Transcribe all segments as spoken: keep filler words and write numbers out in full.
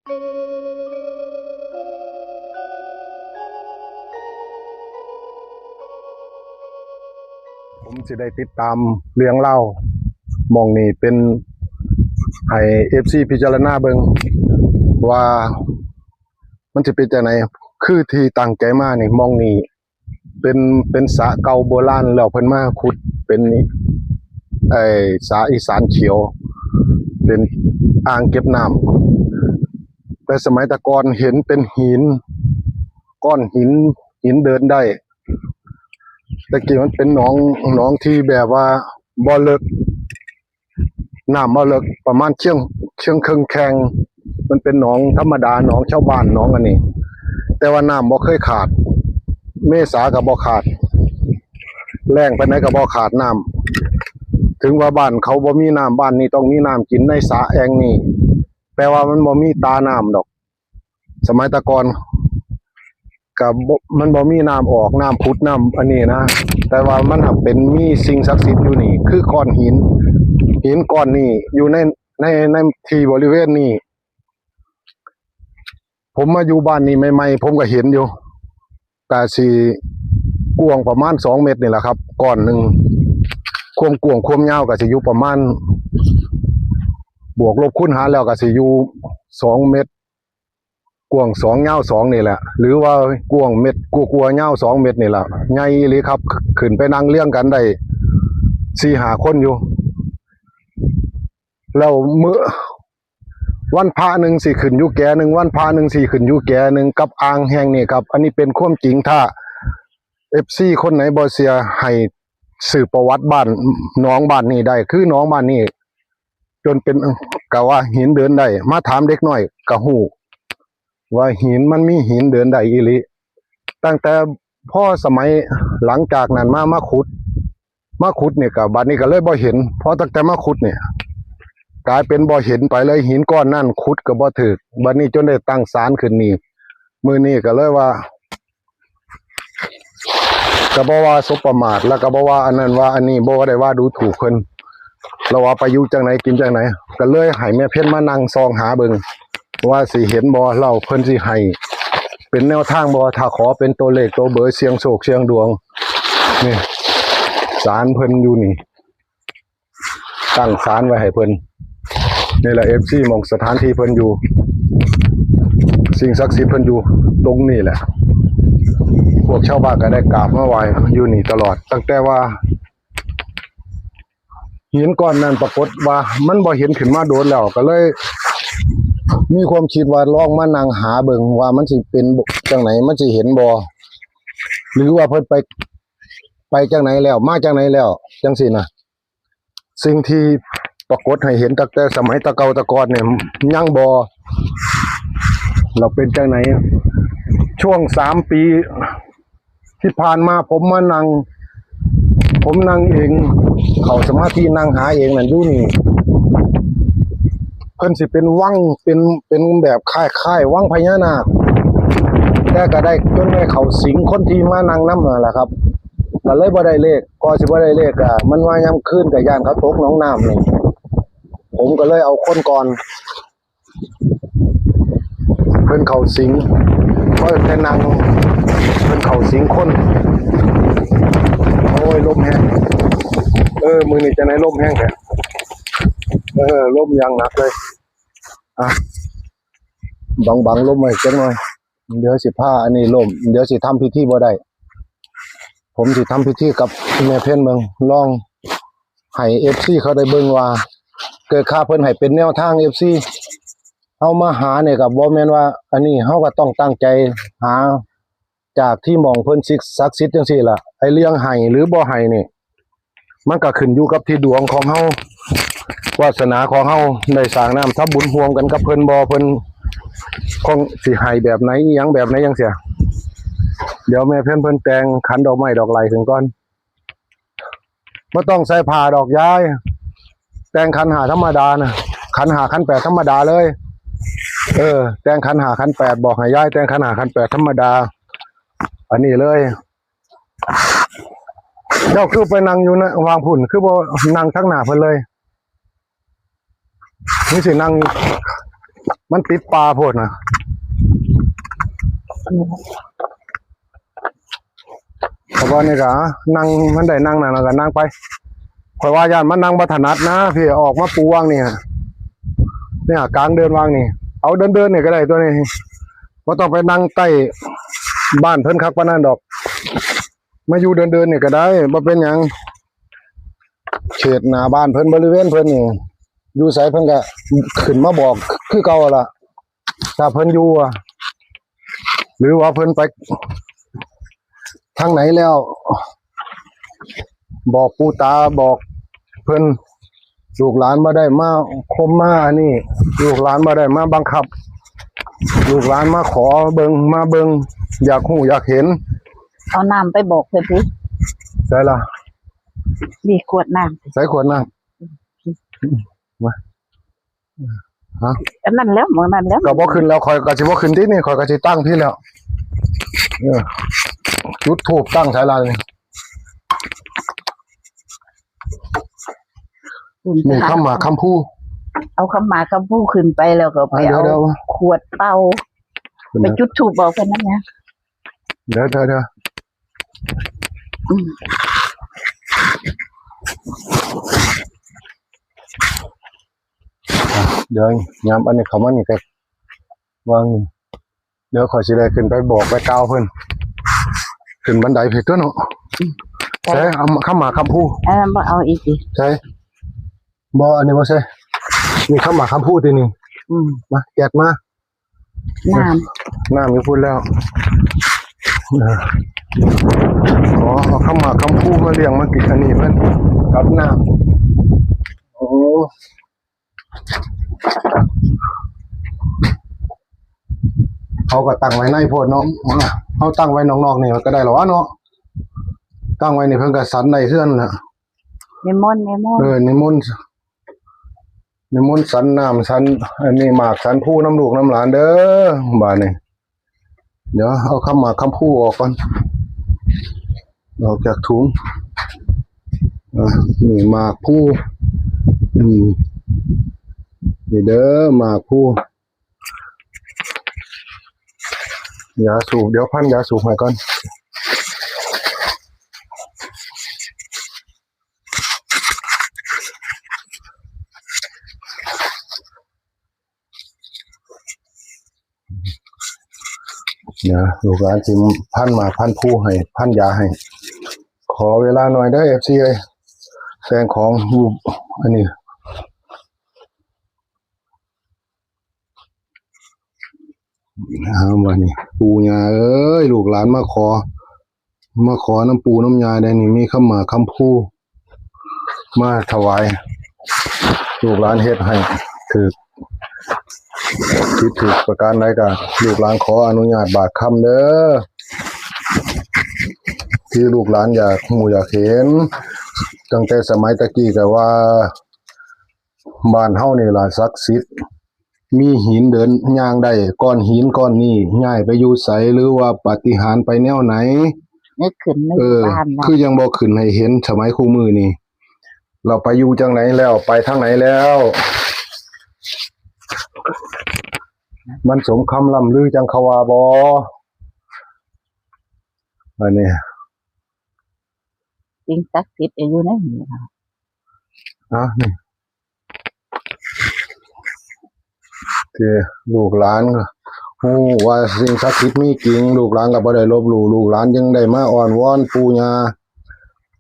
ผมสิได้ติดตามเรื่องราวหม่องนี้เป็นให้เอฟซีพิจารณาเบิ่งว่ามันสิเป็นจังได๋ คือที่ตั้งใจมานี่หม่องนี้เป็น เป็นสระเก่าโบราณ แล้วเพิ่นมาขุดเป็น ไอ้ สระอีสานเขียว เป็นอ่างเก็บน้ำ แต่สมัยแต่ก่อนเห็นเป็นหิน ก้อนหิน หินเดินได้ แต่กี้มันเป็นหนอง หนองที่แบบว่าบ่เลิก น้ำบ่เลิก ประมาณเชิง เชิงเคิ่งแข้ง มันเป็นหนองธรรมดา หนองชาวบ้าน หนองอันนี้ แต่ว่าน้ำบ่เคยขาด เมษาก็บ่ขาด แล้งปานใดก็บ่ขาดน้ำ ถึงว่าบ้านเขาบ่มีน้ำ บ้านนี้ต้องมีน้ำกินในสระแอ่งนี้ แต่ว่ามันบ่มีตาน้ำดอก สมัยแต่ก่อนก็บ่ มันบ่มีน้ำออก น้ำผุด น้ำอันนี้นะ แต่ว่ามันหากเป็นมีสิ่งศักดิ์สิทธิ์อยู่นี่ คือก้อนหิน หินก้อนนี้อยู่ใน ใน ในที่บริเวณนี้ ผมมาอยู่บ้านนี้ใหม่ๆ ผมก็เห็นอยู่ ก็สิกว้างประมาณสองเมตรนี่แหละครับ ก้อนหนึ่ง ความกว้างความยาวก็สิอยู่ประมาณ บวกลบคูณหารแล้วก็สิอยู่สองเมตร กว้างสอง ยาวสองนี่แหละ หรือว่ากว้างเมตรกว่าๆ ยาวสองเมตรนี่แหละ ใหญ่อีหลีครับ ขึ้นไปนั่งเรียงกันได้สี่ห้าคนอยู่ แล้วมื้อ วันพระหนึ่งสิขึ้นอยู่แกหนึ่ง วันพระหนึ่งสิขึ้นอยู่แกหนึ่ง กับอ่างแห่งนี้ครับ อันนี้เป็นความจริง ถ้าเอฟซีคนไหนบ่เชื่อ ให้สืบประวัติบ้าน หนองบ้านนี้ได้ คือหนองบ้านนี้ จนเป็น กะว่าหินเดินได้ มาถามเด็กน้อยกะฮู้ว่าหิน มันมีหินเดินได้อีหลี ตั้งแต่พอสมัยหลังจากนั้นมา มาขุด มาขุดเนี่ยกะ บัดนี้ก็เลยบ่เห็น เพราะตั้งแต่มาขุดเนี่ย กลายเป็นบ่เห็นไปเลย หินก้อนนั่นขุดก็บ่ถืก บัดนี้จนได้ตั้งศาลขึ้นนี่ มื้อนี้ก็เลยว่า ก็บ่ว่าสบประมาท แล้วก็บ่ว่าอันนั้นว่าอันนี้ บ่ได้ว่าดูถูกเพิ่น เราว่าไปอยู่จังไหนกินจังไหน ก็เลยให้แม่เพ็ญมานั่งส่องหาเบิ่ง ว่าสิเห็นบ่ เราเพิ่นสิให้เป็นแนวทางบ่ ถ้าขอเป็นตัวเลขตัวเบอร์เสี่ยงโชคเสี่ยงดวง นี่ ศาลเพิ่นอยู่นี่ ตั้งศาลไว้ให้เพิ่น นี่แหละเอฟซี หม่องสถานที่เพิ่นอยู่ สิ่งศักดิ์สิทธิ์เพิ่นอยู่ตรงนี้แหละ พวกชาวบ้านก็ได้กราบมาไหว้อยู่นี่ตลอด ตั้งแต่ว่าหินก้อนนั้นปรากฏว่ามันบ่เห็นขึ้นมาโดนแล้ว ก็เลยมีความคิดว่าลองมานั่งหาเบิ่งว่ามันสิเป็นจังไหน มันสิเห็นบ่ หรือว่าเพิ่นไป ไปจังไหนแล้ว มาจังไหนแล้ว จังซี่นะ สิ่งที่ปรากฏให้เห็นตั้งแต่สมัยตะเก่าตะก่อนเนี่ย ยังบ่ เราเป็นจังไหน ช่วงสามปีที่ผ่านมาผมมานั่ง ผมนั่งเอง เข้าสมาธินั่งหาเองนั่นอยู่นี่ เพิ่นสิเป็นวัง เป็น เป็นแบบคล้ายๆ วังพญานาค แต่ก็ได้จนได้เข้าสิงคนที่มานั่งนำนั่นแหละครับ ก็เลยบ่ได้เลข ก็สิบ่ได้เลข อ่ะ มันว่ายามคืนก็ย่านเขาตกหนองน้ำนี่ ผมก็เลยเอาคนก่อน เพิ่นเข้าสิง เพราะแต่นั่ง เพิ่นเข้าสิงคน โอ้ย ลมแฮง เออ มื้อนี้จังได๋ลมแฮงแท้ เออ ลมอย่างหนักเลย อ่ะ บังๆ ลมไว้จักหน่อย เดี๋ยวสิพาอันนี้ลม เดี๋ยวสิทำพิธีบ่ได้ ผมสิทำพิธีกับแม่เพ็ญเบิ่ง ลองให้เอฟซีเขาได้เบิ่งว่า เกิดค่าเพิ่นให้เป็นแนวทาง เอฟซี เฮามาหาเนี่ยก็บ่แม่นว่า อันนี้เฮาก็ต้องตั้งใจหา จากที่หม่องเพิ่นศักดิ์สิทธิ์จังซี่ล่ะ ไอ้เรื่องให้หรือบ่ให้นี่ มันก็ขึ้นอยู่กับที่ดวงของเฮา วาสนาของเฮา ได้สร้างน้ำทำบุญร่วมกันกับเพิ่นบ่ เพิ่นคงสิให้แบบไหน อิหยังแบบไหนจังซี้ เดี๋ยวแม่เพ็ญเพิ่นแต่งขันดอกไม้ดอกไหลขึ้นก่อน บ่ต้องใส่ผ้าดอกยาย แต่งขันห้าธรรมดานะ ขันห้าขันแปดธรรมดาเลย เออ แต่งขันห้าขันแปด บอกให้ยายแต่งขันห้าขันแปดธรรมดา อันนี้เลย เจ้าคือไปนั่งอยู่นะ วางพุ่น คือบ่นั่งทางหน้าเพิ่นเลย นี่สินั่ง มันติดป่าโพดนะ เพราะว่านี่ก็นั่ง มันได้นั่งนั่นแล้วก็นั่งไป ข่อยว่าย่านมันนั่งบ่ถนัดนะ พี่ออกมาปูวางนี่ฮะ เนี่ยกลางเดินวางนี่ เอาเดินเดินเนี่ยก็ได้ตัวนี้ บ่ต้องไปนั่งใต้บ้านเพิ่นคักปานนั้นดอก มาอยู่เดินเดินเนี่ยก็ได้ บ่เป็นหยัง เขตหน้าบ้านเพิ่น บริเวณเพิ่นนี่ อยู่ไสเพิ่นก็ขึ้นมาบอกคือเก่าล่ะ ถ้าเพิ่นอยู่อะ หรือว่าเพิ่นไปทางไหนแล้ว บอกปู่ตา บอกเพิ่น ลูกหลานบ่ได้มาข่มมาอันนี้ ลูกหลานบ่ได้มาบังคับ ลูกหลานมาขอเบิ่ง มาเบิ่ง อยากฮู้อยากเห็น เอาน้ำไปบอกเพิ่นสิ ใส่ละ มีขวดน้ำ ใส่ขวดน้ำ มา ฮะ อันนั้นแล้ว หมองนั้นแล้ว ก็บ่ขึ้นแล้ว ข่อยก็สิบ่ขึ้นที่นี่ ข่อยก็สิตั้งที่แล้ว เออ จุดธูปตั้งใส่ละนี่ ขึ้น นี่ ไป คำหมากคำภู เอาคำหมากคำภูขึ้นไปแล้วก็ไป อ่ะ เดี๋ยว เอา เดี๋ยว ขวดเป่า ขึ้น ไป นะ จุดธูปบอกเพิ่นนั่นนะ เดี๋ยวเดี๋ยวเดี๋ยว อืม เดี๋ยวยามอันนี้เข้ามานี่ก็วางนี่ เดี๋ยวข่อยสิได้ขึ้นไปบอกไปกล่าวเพิ่น ขึ้นบันไดผิดตัวเนาะ ใช่ เอาคำหมากคำภู เออบ่เอาอีกสิ ใช่ บ่ อันนี้บ่ใช่ มีคำหมากคำภูที่นี่ อืม มาแกะมา น้ น้ำอยู่พุ้นแล้ว เออ ขอเอาคำหมากคำภูมาเลี้ยงมากินอันนี้เพิ่น กับน้ำ โอ้ เขาก็ตั้งไว้ในโพดเนาะ เขาตั้งไว้นอกๆนี่ก็ได้หรอวะเนาะ ตั้งไว้นี่เพิ่นก็สันได้เฮือนน่ะ ำนิมนต์นิมน เอ ต์ อ นิมนต์ นิมนต์สันน้ำสัน อันนี้หมากสันภูน้ำลูกน้ำหลานเด้อ บาดนี้ เดี๋ยวเอาคำหมากคำภูออกก่อน ออกจากถุง อ่ะ นี่หมากภู อืม นี่เด้อ หมากภู ยาสูบ เดี๋ยวพันยาสูบให้ก่อน เดี๋ยวลูกหลานสิพันหมากพันภูให้ พันยาให้ ขอเวลาหน่อยเด้อ เอฟซี เอ้ย แต่งของอยู่ อันนี้ เอามานี่ ปู่ย่าเอ้ย ลูกหลานมาขอ มาขอน้ำปู่น้ำย่าได้นี่ มีคำหมากคำภู มาถวาย ลูกหลานเฮ็ดให้ถืก ผิดถืกประการใดก็ ลูกหลานขออนุญาตบาทคำเด้อ ที่ลูกหลานอยากฮู้อยากเห็น ตั้งแต่สมัยตะกี้ก็ว่า บ้านเฮานี่ล่ะศักดิ์สิทธิ์ มีหินเดินย่างได้ ก้อนหินก้อนนี้ย้ายไปอยู่ไส หรือว่าปาฏิหาริย์ไปแนวไหน นึกขึ้นใน เออ บ้านนะ คือยังบ่ขึ้นให้เห็นสมัยคู่มื้อนี้ เราไปอยู่จังไหนแล้ว ไปทางไหนแล้ว มันสมคำล่ำลือจังเขาว่าบ่ อันนี้ สิ่งศักดิ์สิทธิ์อยู่ในนี้ค่ะ อ่ะนี่ คือลูกหลานก็ฮู้ว่าสิ่งศักดิ์สิทธิ์มีจริง ลูกหลานก็บ่ได้ลบหลู่ ลูกหลานจึงได้มาอ้อนวอนปู่ย่า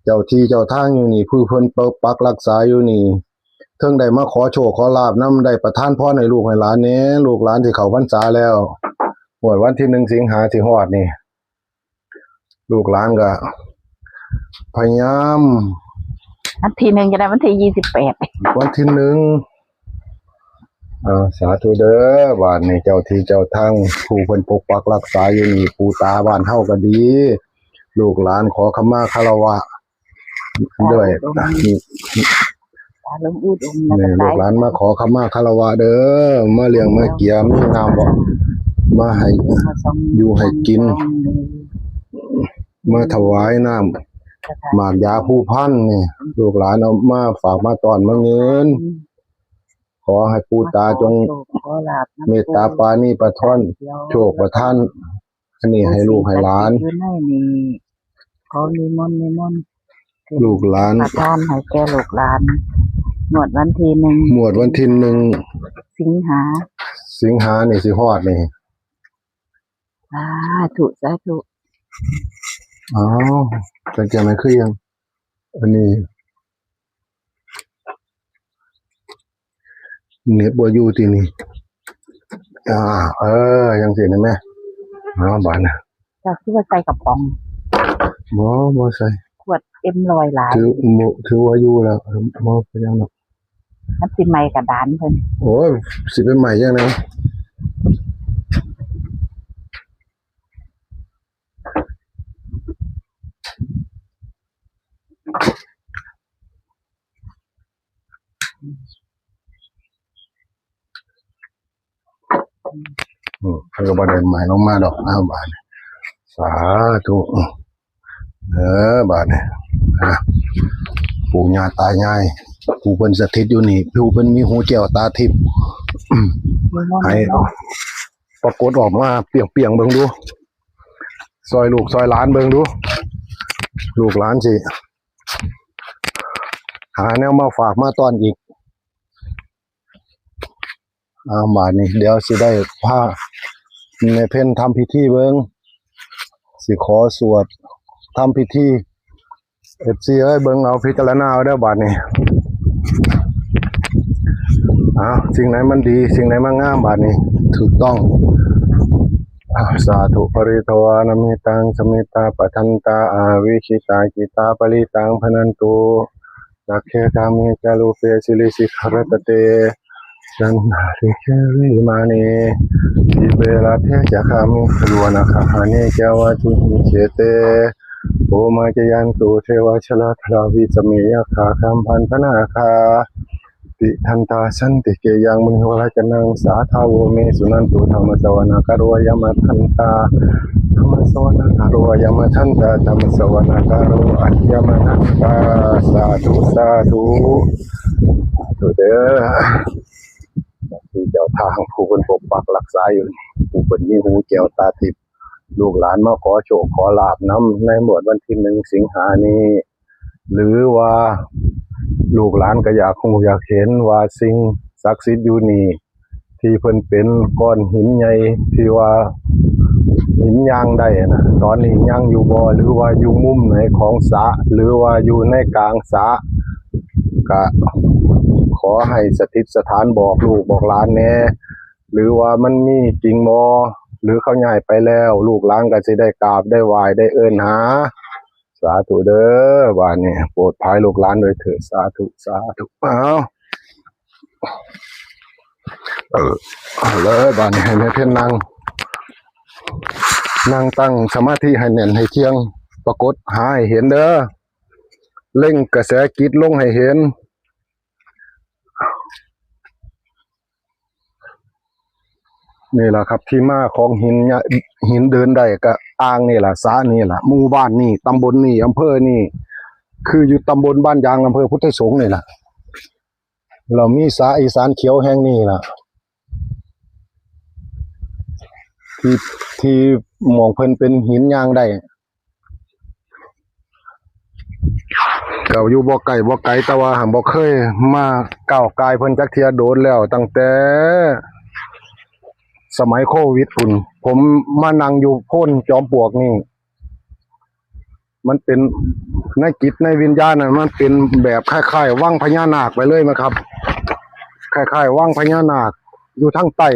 เจ้าที่เจ้าทางอยู่นี่ ผู้เพิ่นปกปักรักษาอยู่นี่ เทิงได้มาขอโชคขอลาภนำ ได้ประทานพรให้ลูกให้หลานแหน่ ลูกหลานที่เข้าพรรษาแล้ว งวดวันที่หนึ่งสิงหาที่ฮอดนี่ ลูกหลานก็พยายาม วันที่หนึ่งจะได้วันที่ยี่สิบแปด วันที่หนึ่ง อ่า สาธุเด้อ บาดนี้เจ้าที่เจ้าทาง ผู้เพิ่นปกปักรักษาอยู่นี่ ปู่ตาบ้านเฮาก็ดี ลูกหลานขอขมาคารวะด้วย ตาหลวงปู่ดม นี่ ลูกหลานมาขอขมาคารวะเด้อ มาเลี้ยงมาเกียม มีน้ำบ่ มาให้ อยู่ให้กิน มาถวายน้ำ หมากยาภูพันนี่ ลูกหลานเอามาฝากมาต้อนมาเงิน อให้ปู่ตาจง มาขอโชคขอลาภนำ เมตตาปราณีประทาน ปู่ โชคประทาน อันนี้ให้ลูกให้หลาน อยู่ในนี่ ขอนิมนต์นิมนต์ ลูกหลาน ประทานให้แก่ลูกหลาน งวดวันที่หนึ่ง งวดวันที่หนึ่ง สิงหา สิงหานี่สิฮอดนี่ สาธุ สาธุ อ๋อ จังจังไหนคือยัง อันนี้ เน็ตบ่อยู่ที่นี่ อ่า เออ ยังสิเห็นไหม อ๋อ บาดนะ เจ้าคือว่าใส่กระป๋อง บ่ บ่ใส่ ขวดเอ็มร้อยหลาย ถือ บ่ ถือว่าอยู่แล้ว บ่เป็นหยังดอก มันสิไหม้กระดานเพิ่น โอ้ย สิเป็นไหม้ยังไง อืม เพิ่นก็บ่ได้ไหม้ลงมาดอกนะ บาดนี้ สาธุ เออ บาดนี้ อ่ะ ปู่ย่าตายาย ผู้เพิ่นสถิตอยู่นี่ ผู้เพิ่นมีหูแก้วตาทิพย์ อืม ให้ปรากฏออกมาเปรียงๆ เบิ่งดู ซอยลูกซอยหลานเบิ่งดู ลูกหลานสิ หาแนวมาฝากมาต้อนอีก อ่า บาดนี้ เดี๋ยวสิได้พาแม่เพ็ญทำพิธีเบิ่ง สิขอสวดทำพิธี เอฟซี เอ้ย เบิ่งเอาพิจารณาเอาเด้อบาดนี้ อ่า สิ่งไหนมันดี สิ่งไหนมันงาม บาดนี้ ถูกต้อง อ่า สาธุ ปริทวานมิตัง สมิตาปทันตา อาวิคิตา กิตา ปริตัง พนันตุ สักเคกาเมจารูเปสิริสิขรตเต สันนาริเกวิมาเน ทิเปราเทจคามิขรุวนาคาหาเนจาวาจุหิเขเต โอมาจยันตุเทวาชลาธลาวิสเมยักขาคัมพันพนาคา ติทันตาสันติเกยังมุนิวรจนังสาทาโวเมสุนันตุธรรมสวนาการโรยมทันตา ธรรมสวนาการโรยมทันตา ธรรมสวนาการโรอัยมทันตา สาธุ สาธุ สาธุเด้อ ที่เจ้าทางผู้เพิ่นปกปักรักษาอยู่นี่ ผู้เพิ่นมีหูแก้วตาทิพย์ ลูกหลานมาขอโชคขอลาภนำในงวดวันที่หนึ่งสิงหานี้ หรือว่าลูกหลานก็อยากฮู้อยากเห็นว่าสิ่งศักดิ์สิทธิ์อยู่นี่ ที่เพิ่นเป็นก้อนหินใหญ่ที่ว่าหินย่างได้นะ ตอนนี้ยังอยู่บ่ หรือว่าอยู่มุมไหนของสระ หรือว่าอยู่ในกลางสระ ก็ขอให้สถิตสถานบอกลูกบอกหลานแน่ หรือว่ามันมีจริงบ่ หรือเขาย้ายไปแล้ว ลูกหลานก็สิได้กราบได้ไหว้ได้เอิ้นหา สาธุเด้อ บาดนี้ โปรดภัยลูกหลานด้วยเถิด สาธุ สาธุ อ้าว เออ เอาเลย บาดนี้ให้แม่เพ็ญนั่ง นั่งตั้งสมาธิให้แน่นให้เที่ยง ปรากฏหาให้เห็นเด้อ เล็งกระแสจิตลงให้เห็น นี่แหละครับ ที่มาของหินเนี่ย หินเดินได้ก็อ่างนี่แหละ สระนี่แหละ หมู่บ้านนี่ ตำบลนี่ อำเภอนี่ คืออยู่ตำบลบ้านยาง อำเภอพุทธไทยสงฆ์นี่แหละ เรามีสระอีสานเขียวแห่งนี้ล่ะ ที่ ที่หม่องเพิ่นเป็นหินย่างได้ ก็อยู่บ่ไกลบ่ไกล แต่ว่าหั้นบ่เคยมาก้าวกายเพิ่นจักเทื่อ โดนแล้ว ตั้งแต่สมัยโควิดพุ้น ผมมานั่งอยู่โพนจอมปลวกนี่ มันเป็นในจิตในวิญญาณน่ะ มันเป็นแบบคล้ายๆวังพญานาคไปเลยนะครับ คล้ายๆวังพญานาคอยู่ทางใต้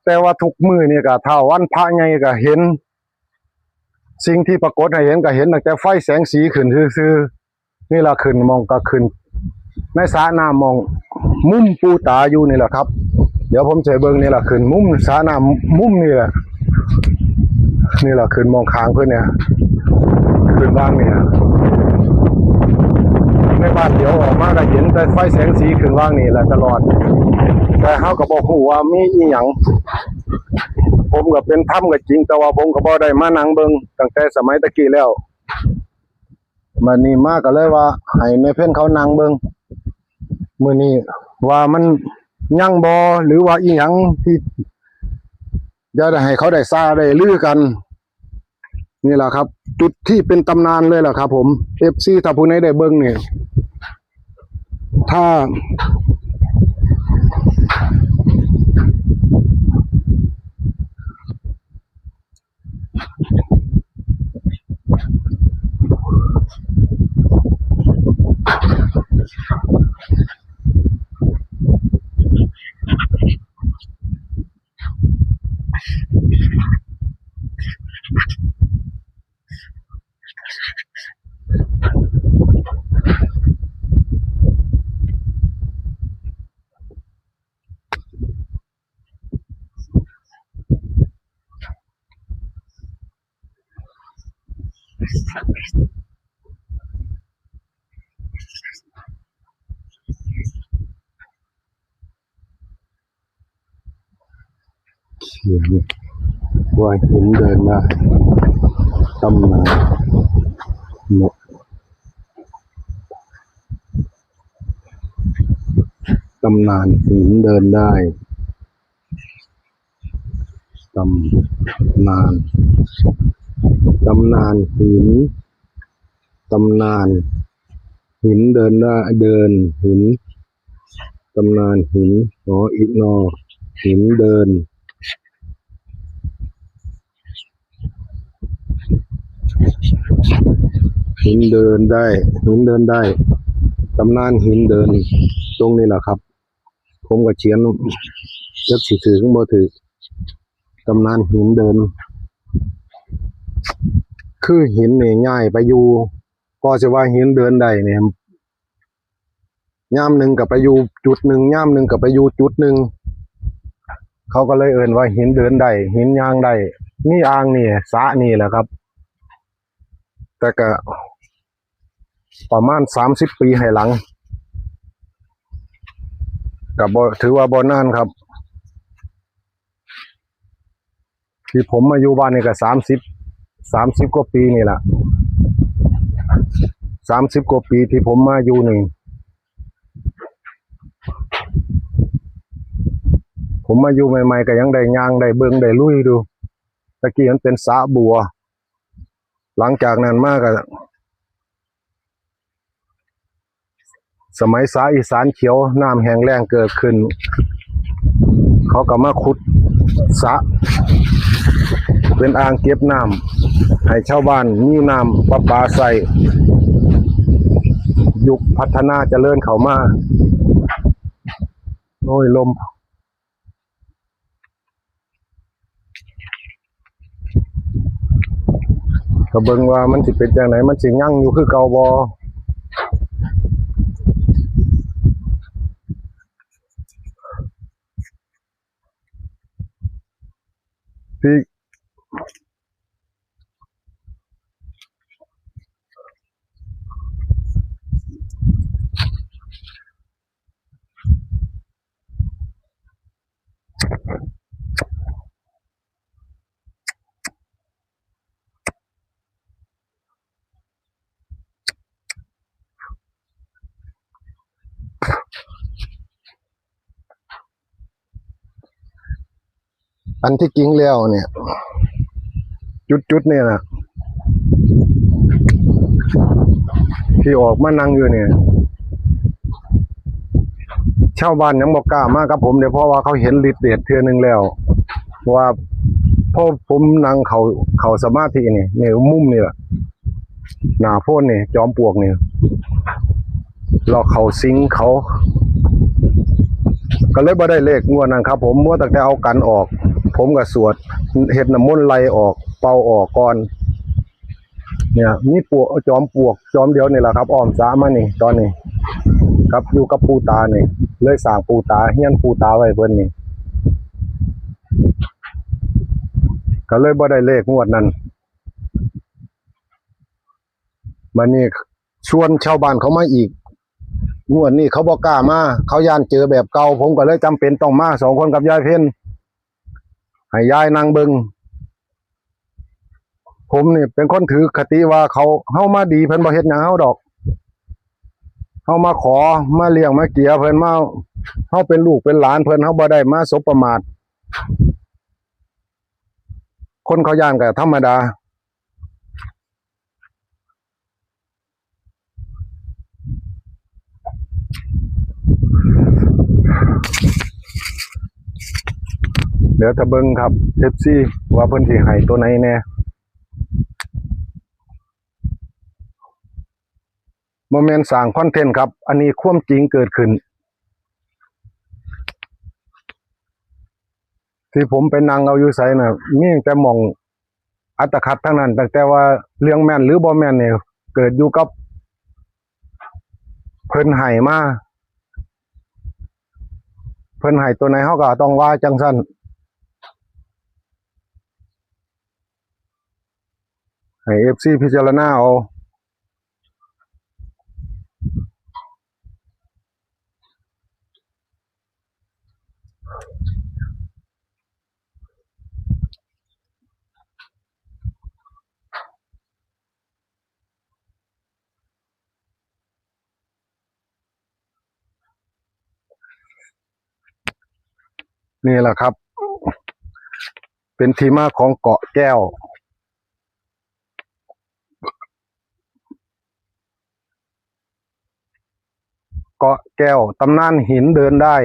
แต่ว่าทุกมื้อนี่ก็ ถ้าวันพระใหญ่ก็เห็น สิ่งที่ปรากฏให้เห็นก็เห็นตั้งแต่ไฟแสงสีขึ้นซื่อๆ นี่ล่ะ ขึ้นหม่องก็ขึ้นในสระน้ำหม่องมุมปู่ตาอยู่นี่แหละครับ เดี๋ยวผมจะให้เบิ่งนี่ล่ะ ขึ้นมุมสระน้ำมุมนี่แหละ นี่ล่ะ ขึ้นหม่องข้างเพิ่นเนี่ย ขึ้นวางนี่ ในบ้านเดี๋ยวออกมาก็เห็นแต่ไฟแสงสีขึ้นวางนี่แหละตลอด แต่เฮาก็บ่ฮู้ว่ามีอีหยัง ผมก็เป็นธรรมก็จริง แต่ว่าผมก็บ่ได้มานั่งเบิ่งตั้งแต่สมัยตะกี้แล้ว บัดนี้มาก็เลยว่าให้แม่เพ็ญเขานั่งเบิ่ง มื้อนี้ว่ามันยังบ่ หรือว่าอีหยังที่จะได้ให้เขาได้ซาได้ลือกัน นี่แหละครับ จุดที่เป็นตำนานเลยล่ะครับผม เอฟซี ถ้าผู้ใดได้เบิ่งนี่ ถ้า เขียนว่าหินเดินได้ ตำนานเนาะ ตำนานหินเดินได้ ตำนาน ตำนานหิน ตำนานหินเดินได้ เดินหิน ตำนานหิน อ๋อ อีกนอ หินเดิน หินเดินได้ หินเดินได้ ตำนานหินเดิน ตรงนี้แหละครับ ผมก็เขียน จักสิถือหรือบ่ถือ ตำนานหินเดิน คือหินนี่ย้ายไปอยู่ ก็สิว่าหินเดินได้นี่ ยามหนึ่งก็ไปอยู่จุดหนึ่ง ยามหนึ่งก็ไปอยู่จุดหนึ่ง เขาก็เลยเอิ้นว่าหินเดินได้ หินย่างได้ มีอ่างนี่ สระนี่แหละครับ แต่ก็ประมาณสามสิบปีให้หลัง ก็บ่ ถือว่าบ่นานครับ ที่ผมมาอยู่บ้านนี่ก็สามสิบ สามสิบกว่าปีนี่แหละ สามสิบกว่าปีที่ผมมาอยู่นี่ ผมมาอยู่ใหม่ๆ ก็ยังได้ย่าง ได้เบิ่ง ได้ลุยดู ตะกี้มันเป็นสระบัว หลังจากนั้นมาก็ สมัยสระอีสานเขียว น้ำแห้งแล้งเกิดขึ้น เขาก็มาขุดสระ เป็นอ่างเก็บน้ำ ให้ชาวบ้านมีน้ำประปาใช้ ยุคพัฒนาเจริญเข้ามา โอ้ย ลม ก็เบิ่งว่ามันสิเป็นจั่งใด มันสิยังอยู่คือเก่าบ่ ที่ อันที่จริงแล้วเนี่ย จุดๆ เนี่ยนะ ที่ออกมานั่งอยู่เนี่ย ชาวบ้านยังบ่กล้ามากับผมเด้ เพราะว่าเขาเห็นฤทธิ์เดชเทื่อหนึ่งแล้ว ว่าพอผมนั่งเข้า เข้าสมาธินี่ นี่มุมนี่แหละ หน้าโพนนี่ จอมปลวกนี่ แล้วเข้าสิงเขา ก็เลยบ่ได้เลขงวดนั้นครับผม มัวตั้งแต่เอากันออก ผมก็สวด เฮ็ดน้ำมนต์ไล่ออก เป่าออกก่อน เนี่ย มีปลวก จอมปลวก จอมเดียวนี่แหละครับ อ้อมสระมานี่ ตอนนี้ ครับ อยู่กับปู่ตานี่ เลยสร้างปู่ตา เฮียนปู่ตาไว้เพิ่นนี่ ก็เลยบ่ได้เลขงวดนั้น บัดนี้ชวนชาวบ้านเขามาอีก งวดนี้เขาบ่กล้ามา เขาย้านเจอแบบเก่า ผมก็เลยจำเป็นต้องมาสองคนกับยายเพ็ญ ให้ยายนั่งเบิ่ง ผมนี่เป็นคนถือคติว่าเขา เฮามาดีเพิ่นบ่เฮ็ดหยังเฮาดอก เฮ ฮามาขอ มาเลี้ยงมาเกียเพิ่น มา เฮาเป็นลูกเป็นหลานเพิ่น เฮาบ่ได้มาสบประมาท คนเขาย้านก็ธรรมดา เดี๋ยวถ้าเบิ่งครับ เอฟซี ว่าเพิ่นสิให้ตัวไหนแน่ บ่แม่นสร้างคอนเทนต์ครับ อันนี้ความจริงเกิดขึ้น ที่ผมไปนั่งเอาอยู่ไสน่ะ มีแต่หม่องอัตคัดทั้งนั้น ตั้งแต่ว่าเรื่องแม่นหรือบ่แม่นนี่ เกิดอยู่กับเพิ่นให้มา เพิ่นให้ตัวไหน เฮาก็ต้องว่าจังซั่น ให้ เอฟซี พิจารณาเอา นี่แหละครับ เป็นที่มาของเกาะแก้ว เกาะแก้ว ตำนานหินเดินได้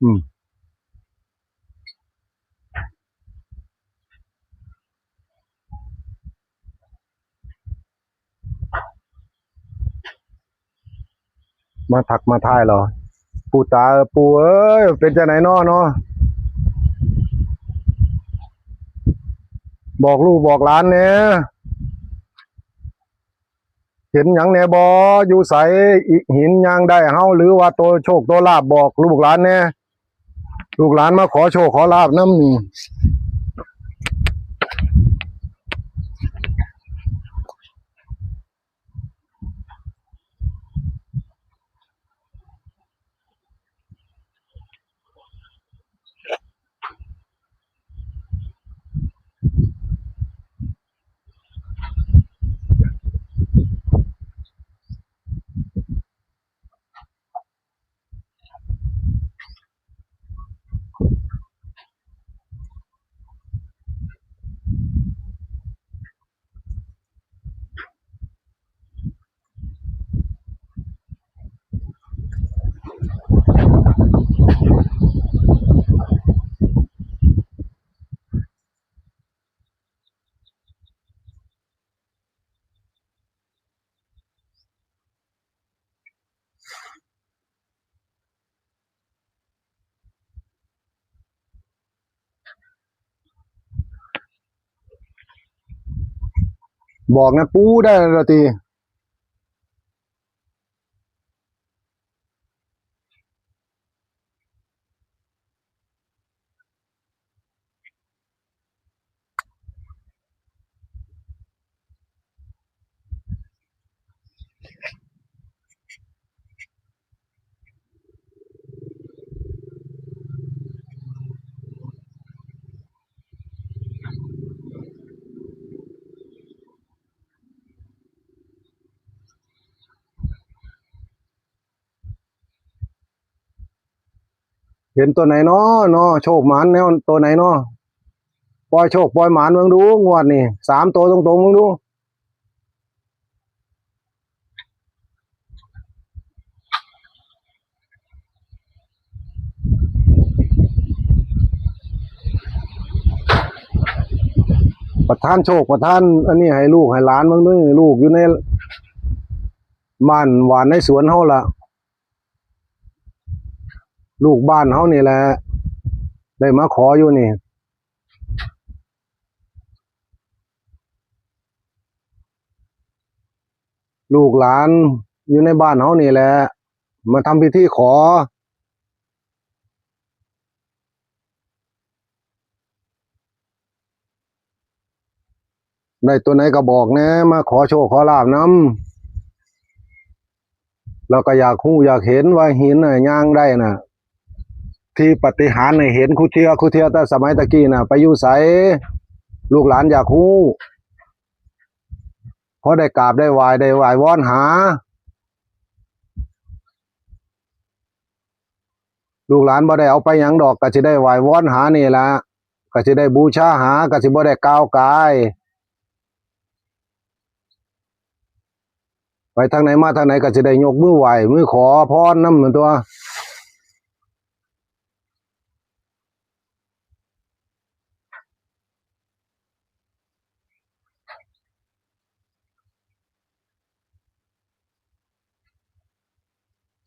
อืม มาทักมาทายเหรอ ปู่ตา ปู่เอ้ย เป็นจังไหนน้อเนาะ บอกลูกบอกหลานเนี่ย เห็นหยังแหน่บ่ อยู่ไส อิ หินย่างได้เฮา หรือว่าตัวโชคตัวลาภ บอกลูกหลานแหน่ ลูกหลานมาขอโชคขอลาภนำนี่ บอกนะปู่ ได้แล้วติ เห็นตัวไหนน้อ น้อ โชคหมานแนวตัวไหนน้อ ปล่อยโชคปล่อยหมานเบิ่งดู งวดนี่ สามตัวตรงๆ เบิ่งดู ประทานโชคประทานอันนี้ให้ลูกให้หลานเบิ่งดู ลูกอยู่ในบ้านหว่านในสวนเฮาล่ะ ลูกบ้านเฮานี่แหละ ได้มาขออยู่นี่ ลูกหลานอยู่ในบ้านเฮานี่แหละ มาทำพิธีขอ ได้ตัวไหนก็บอกแหน่ มาขอโชคขอลาภนำ แล้วก็อยากฮู้อยากเห็นว่าหินน่ะย่างได้น่ะ ที่ปาฏิหาริย์ให้เห็นคู่เทื่อคู่เทื่อแต่สมัยตะกี้น่ะ ไปอยู่ไส ลูกหลานอยากฮู้ พอได้กราบได้ไหว้ได้ไหว้วอนหา ลูกหลานบ่ได้เอาไปหยังดอก ก็สิได้ไหว้วอนหานี่ละ ก็สิได้บูชาหา ก็สิบ่ได้ก้าวกาย ไปทางไหนมาทางไหนก็สิได้ยกมือไหว้ มือขอพรนำตัว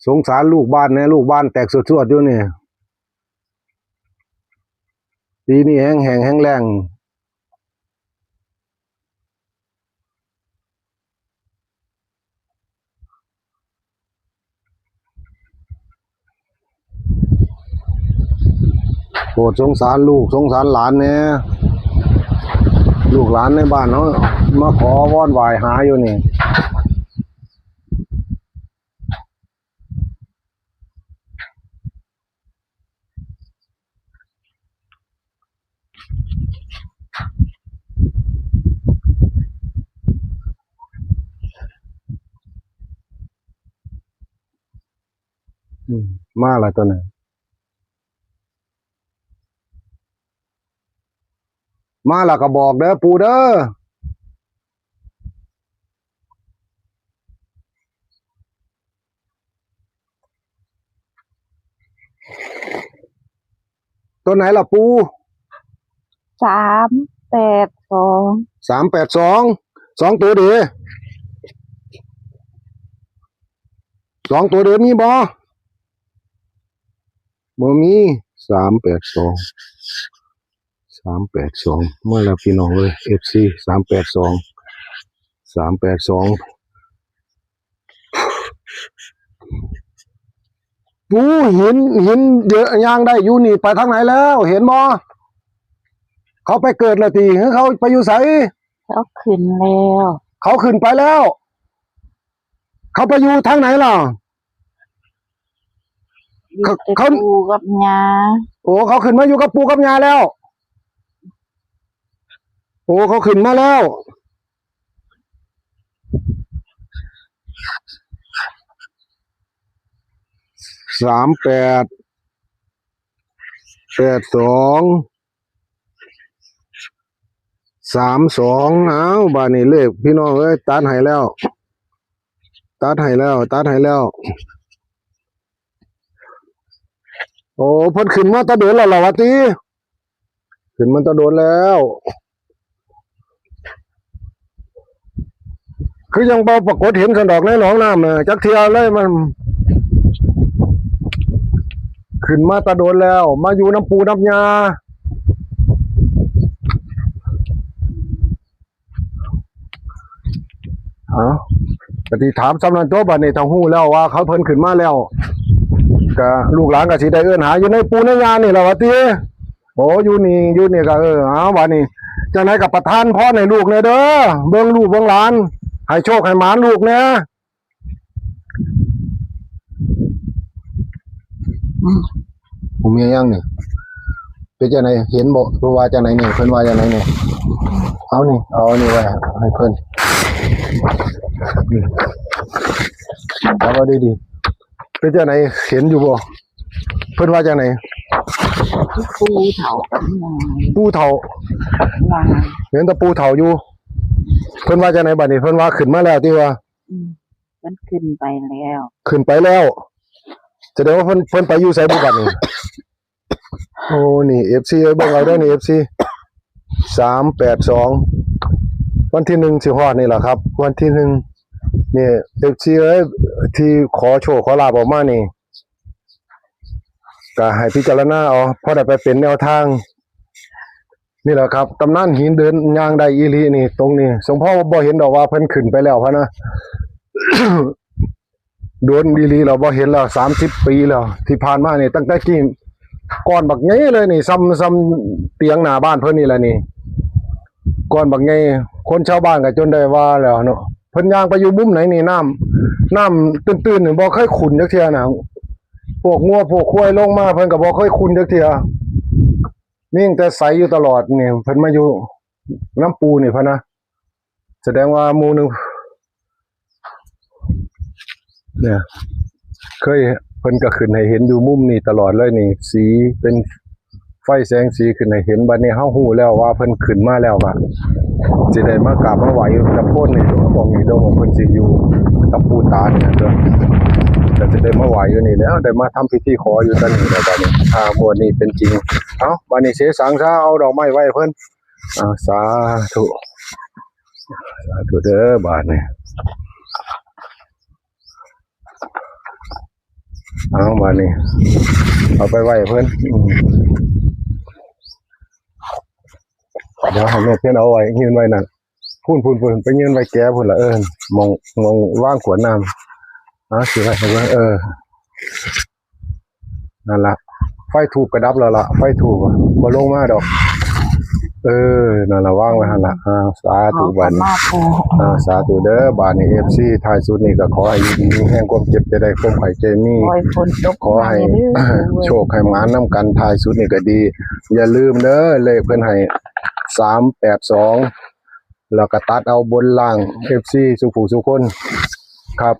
สงสารลูกบ้านแหน่ ลูกบ้านแตกสวดๆอยู่นี่ ปีนี้แฮงแห้งแฮงแล้ง โปรดสงสารลูกสงสารหลานแหน่ ลูกหลานในบ้านเฮามาขอวอนไหว้หาอยู่นี่ อืม มาละตัวนั้น มาละก็บอกเด้อปู่เด้อ ตัวไหนล่ะปู่ สามแปดสอง สามแปดสอง สองตัวเด้ สองตัวเด้มีบ่ บ่มี สามแปดสอง สามแปดสอง มาแล้วพี่น้องเอ้ย เอฟซี สามแปดสอง สามแปดสอง ปู่ หิน หินเยอะย่างได้อยู่นี่ ไปทางไหนแล้ว เห็นบ่ เขาไปเกิดแล้วติ หรือเขาไปอยู่ไส เขาขึ้นแล้ว เขาขึ้นไปแล้ว เขาไปอยู่ทางไหนล่ะ อยู่ เขา แต่ เขา ปู่กับย่า โอ้ เขาขึ้นมาอยู่กับปู่กับย่าแล้ว โอ้ เขาขึ้นมาแล้ว สามแปด แปดสอง สามสอง อ้าว บาดนี้เลขพี่น้องเอ้ย ตัดให้แล้ว ตัดให้แล้ว ตัดให้แล้ว โอ้ เพิ่นขึ้นมาแตะโดนแล้วล่ะวะติ ขึ้นมาแตะโดนแล้ว คือยังบ่ปรากฏเห็นสันดอกในหนองน้ำน่ะ จักเทื่อเลยมัน ขึ้นมาแตะโดนแล้ว มาอยู่นำปู่นำย่า เอ้า ก็สิถามส่ำนั้นตัว บัดนี้ถ้าฮู้แล้วว่าเขาเพิ่นขึ้นมาแล้ว ก็ลูกหลานก็สิได้เอิ้นหาอยู่ในปู่ในย่านี่ล่ะวะติ โอ้ อยู่นี่ อยู่นี่ก็ เออ เอา บัดนี้ จังได๋ก็ประทานพรให้ลูกแหน่เด้อ เบิ่งลูกเบิ่งหลาน ให้โชคให้หมานลูกแหน่ อืม ผมมีหยังนี่ เป็นจังได๋ เห็นบ่ เพิ่นว่าจังได๋นี่ เพิ่นว่าจังได๋นี่ เอานี่ เอาอันนี้ไว้ให้เพิ่น เอาไว้ดีๆ เป็นจังได๋ เห็นอยู่บ่ เพิ่นว่าจังได๋ ปู่เฒ่ากับยาย ปู่เฒ่า ยาย เห็นแต่ปู่เฒ่าอยู่ เพิ่นว่าจังได๋บัดนี้ เพิ่นว่าขึ้นมาแล้วติว่า อืม เพิ่นขึ้นไปแล้ว ขึ้นไปแล้ว แสดงว่าเพิ่น เพิ่นไปอยู่ไสบุบัดนี่ โอ้ นี่ เอฟซี เอ้ย เบิ่งเอาเด้อนี่ เอฟซี สามแปดสอง วันที่หนึ่งสิฮอดนี่ล่ะครับ วันที่หนึ่ง นี่ เอฟซี เอ้ย ที่ขอโชคขอลาภออกมานี่ ก็ให้พิจารณาเอา พอได้ไปเป็นแนวทาง นี่แหละครับ ตำนานหินเดินย่างได้อีหลีนี่ ตรงนี้ สมพ่อบ่เห็นดอกว่าเพิ่นขึ้นไปแล้วพะนะ โดนอีหลี เราบ่เห็นแล้ว สามสิบปีแล้ว ที่ผ่านมานี่ ตั้งแต่กี้ ก้อนบักใหญ่เลยนี่ ซ้ำ ซ้ำเตียงหน้าบ้านเพิ่นนี่แหละนี่ ก้อนบักใหญ่ คนชาวบ้านก็จนได้ว่าแล้วเนาะ เพิ่นย่างไปอยู่มุมไหนนี่ น้ำ น้ำตื้นๆนี่บ่เคยขุ่นจักเทื่อนะ พวกงัวพวกควายลงมา เพิ่นก็บ่เคยขุ่นจักเทื่อ มีตั้งแต่ใสอยู่ตลอดนี่ เพิ่นมาอยู่นำปู่นี่พะนะ แสดงว่าหมู่หนึ่ง เนี่ย เคย เพิ่นก็ขึ้นให้เห็นอยู่มุมนี่ตลอดเลยนี่ สีเป็นไฟแสงสีขึ้นให้เห็น บัดนี้เฮาฮู้แล้วว่าเพิ่นขึ้นมาแล้ว ก็สิได้มากราบมาไหว้อยู่ตะโพนนี่ หม่องนี้เด้อ หม่องเพิ่นสิอยู่กับปู่ตานี่เด้อ ก็สิได้มาไหว้อยู่นี่แหล้ว ได้มาทำพิธีขออยู่ตรงนี้แหละ บัดนี้ อ่า งวดนี้เป็นจริง เอ้า บัดนี้เสสังซะ เอาดอกไม้ไหว้เพิ่น อ่า สาธุ สาธุเด้อ บาดนี้ เอา บาดนี้ เอาไปไหว้เพิ่น อืม เดี๋ยวให้แม่เพิ่นเอาไว้ ยื่นไว้นั่น พู้น พู้น พู้น ไปยื่นไว้แก่พู้นล่ะ เออ หม่อง หม่องวางขวดน้ำ เอา สิไว้ให้เบิ่ง เออ นั่นล่ะ ไฟธูปก็ดับแล้วล่ะ ไฟธูปอะ บ่ลงมาดอก เออ นั่นล่ะ วางไว้หั่นล่ะ อ่า สาธุ ขอบคุณ บาดนี้ มากปู่ อ่า สาธุเด้อ บาดนี้ เอฟซี ท้ายสุดนี่ก็ขอให้อยู่ดีมีแฮง ความเจ็บจะได้ ความไข้จะมี ขอให้ฝนตก ขอให้ มาเด้อปู่ โชคให้หมานนำกัน ท้ายสุดนี่ก็ดี อย่าลืมเด้อ เลขเพิ่นให้ สามแปดสอง แล้วก็ตัดเอาบนล่าง เอฟซี สู่ผู้สู่คน ครับ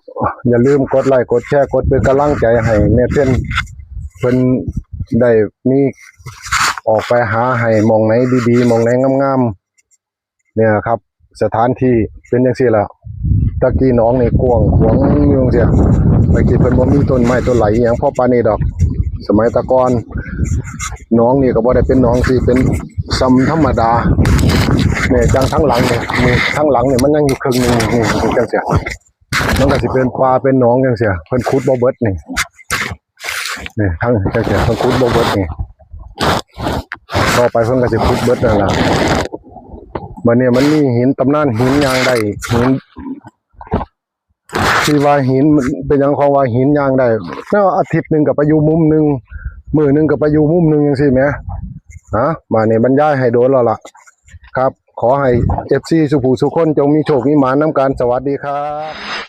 อย่าลืมกดไลค์ กดแชร์ กดเป็นกำลังใจให้แม่เพิ่น เพิ่นได้มีออกไปหาให้หม่องไหนดีๆ หม่องไหนงามๆ เนี่ยครับ สถานที่เป็นจังซี่ล่ะ ตะกี้หนองนี่กว้างขวางอยู่จังซี่ ตะกี้เพิ่นบ่มีต้นไม้ต้นไหลอิหยังพอปานนี้ดอก สมัยตะก่อน หนองนี่ก็บ่ได้เป็นหนองที่เป็นส่ำธรรมดา เนี่ย จังทั้งหลังเนี่ย นี่ทั้งหลังเนี่ยมันยังอยู่ครึ่งหนึ่ง นี่ นี่จังซี่ มันก็สิเป็นป่าเป็นหนองจังซี่ เพิ่นขุดบ่เบิดนี่ นี่ทั้งจังซี่ เพิ่นขุดบ่เบิดนี่ ต่อไปเพิ่นก็สิขุดเบิดนั่นล่ะ บัดนี้มันมีหิน ตำนานหินย่างได้ หิน ที่ว่าหินมันเป็นหยังของว่าหินย่างได้ แล้วอาทิตย์หนึ่งก็ไปอยู่มุมหนึ่ง มื้อหนึ่งก็ไปอยู่มุมหนึ่งจังซี่แหม ฮะ มานี่บรรยายให้โดนแล้วล่ะ ครับ ขอให้ เอฟซี สู่ผู้สู่คนจงมีโชคมีหมานนำกัน สวัสดีครับ